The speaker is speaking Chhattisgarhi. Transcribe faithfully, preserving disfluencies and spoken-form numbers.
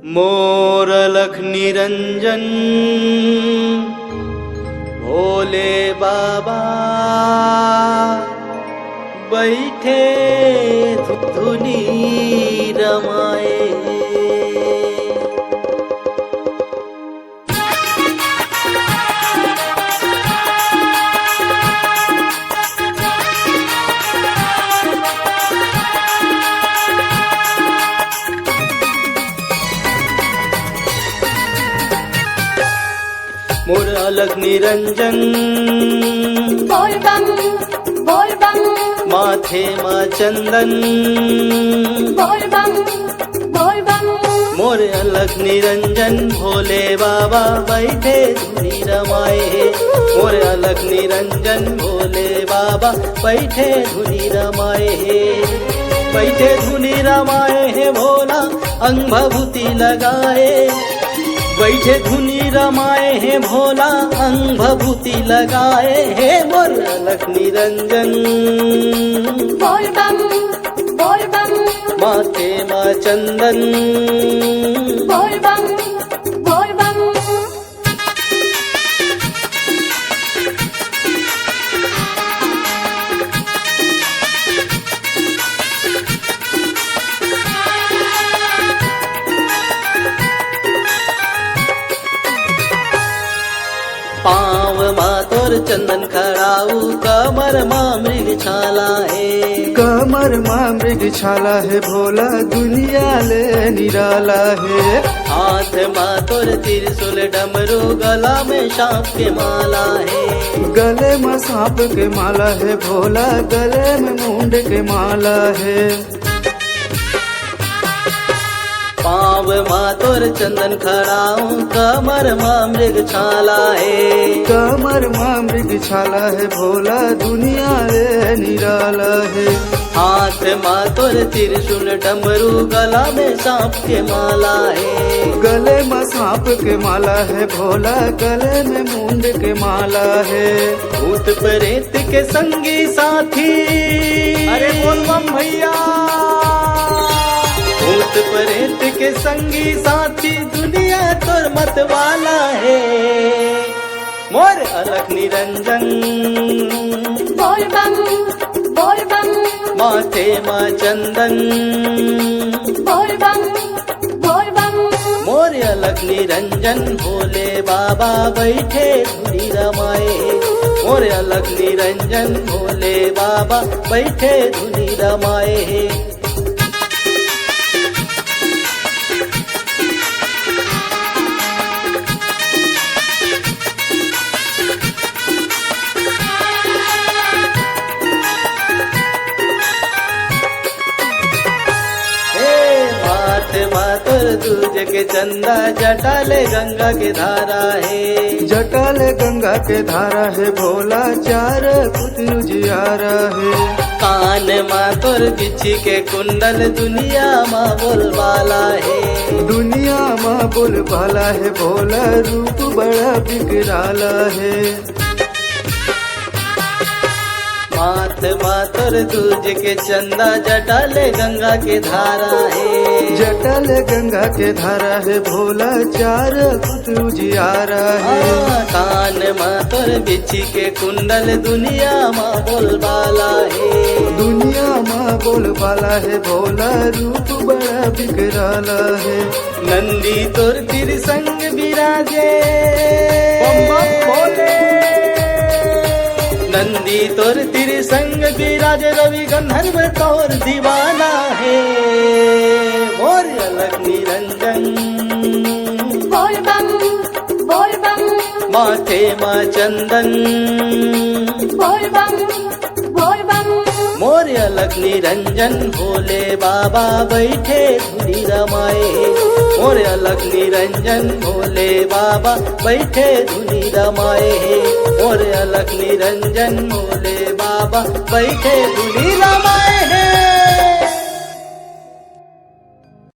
मोर अलख निरंजन भोले बाबा बैठे धुनी रमाए। मोर अलख निरंजन बोल बम, बोल बम। माथे मा चंदन बोल बम, बोल बम। मोर अलख निरंजन भोले बाबा बैठे धुनी रमाए हे। मोर अलख निरंजन भोले बाबा बैठे धुनी रमाए हे। बैठे धुनी रमाए हे भोला अंग भभूति लगाए। बैठे धुनी रमाए हे भोला अंग भभूति लगाए हे। मोर अलख निरंजन बोल बम, बोल बम। माथे मा चंदन बोल बम, बोल बम। पाँव मा तोर चंदन खड़ाऊ, कमर मा मृग छाला हे। कमर मा मृग छाला हे भोला, दुनिया ले निराला हे। हाथ मा तोर त्रिशूल डमरू, गला में सांप के माला हे। गले मा सांप के माला हे भोला, गले में मुंड के माला हे। पाँव मा तोर चंदन खड़ाऊ, कमर मा मृग छाला हे। कमर मा मृग छाला हे भोला, दुनिया ले निराला हे। हाथ मा तोर त्रिशूल डमरू, गला में सांप के माला हे। गले मा सांप के माला हे भोला, गले में मुंड के माला हे। भूत प्रेत के संगी साथी, अरे बोल बम भैया। भूत प्रेत के संगी साथी, दुनिया तोर मतवाला हे। मोर अलख निरंजन बोल बम, बोल बम। माथे मा चंदन बोल बम, बोल बम। मोर अलख निरंजन भोले बाबा बैठे धुनी रमाए। मोर अलख निरंजन भोले बाबा बैठे धुनी रमाए। हे माथे मा तोर दूज के चंदा, जटा ले गंगा के धारा हे। जटा ले गंगा के धारा हे भोला, चार कुत उजियारा हे। कान मा तोर बिच्छी के कुंडल, दुनिया मा बोलबाला हे। दुनिया मा बोलबाला हे भोला, रूप बड़ा बिकराला हे। माथ मा तोर दूज के चंदा, जटा ले गंगा के धारा हे। जटा ले गंगा के धारा हे भोला, चार कुत उजियारा हे। हाँ, कान मा तोर बिच्छी के कुंडल, दुनिया मा बोलबाला हे। दुनिया मा बोलबाला हे भोला, रूप बड़ा बिकराला हे। नंदी तोर त्रिसंग बिराजे। बम बम भोले। नंदी तोर त्रिसंग बिराजे, रवि गंधर्व तोर दीवाना हे। मोर अलख निरंजन बोल बम, बोल बम। माथे मा चंदन बोल बम, बोल बम। मोर अलख निरंजन भोले बाबा बैठे धुनी रमाए। मोर अलख निरंजन भोले बाबा बैठे धुनी रमाए। मोर अलख निरंजन भोले बाबा बैठे धुनी रमाए।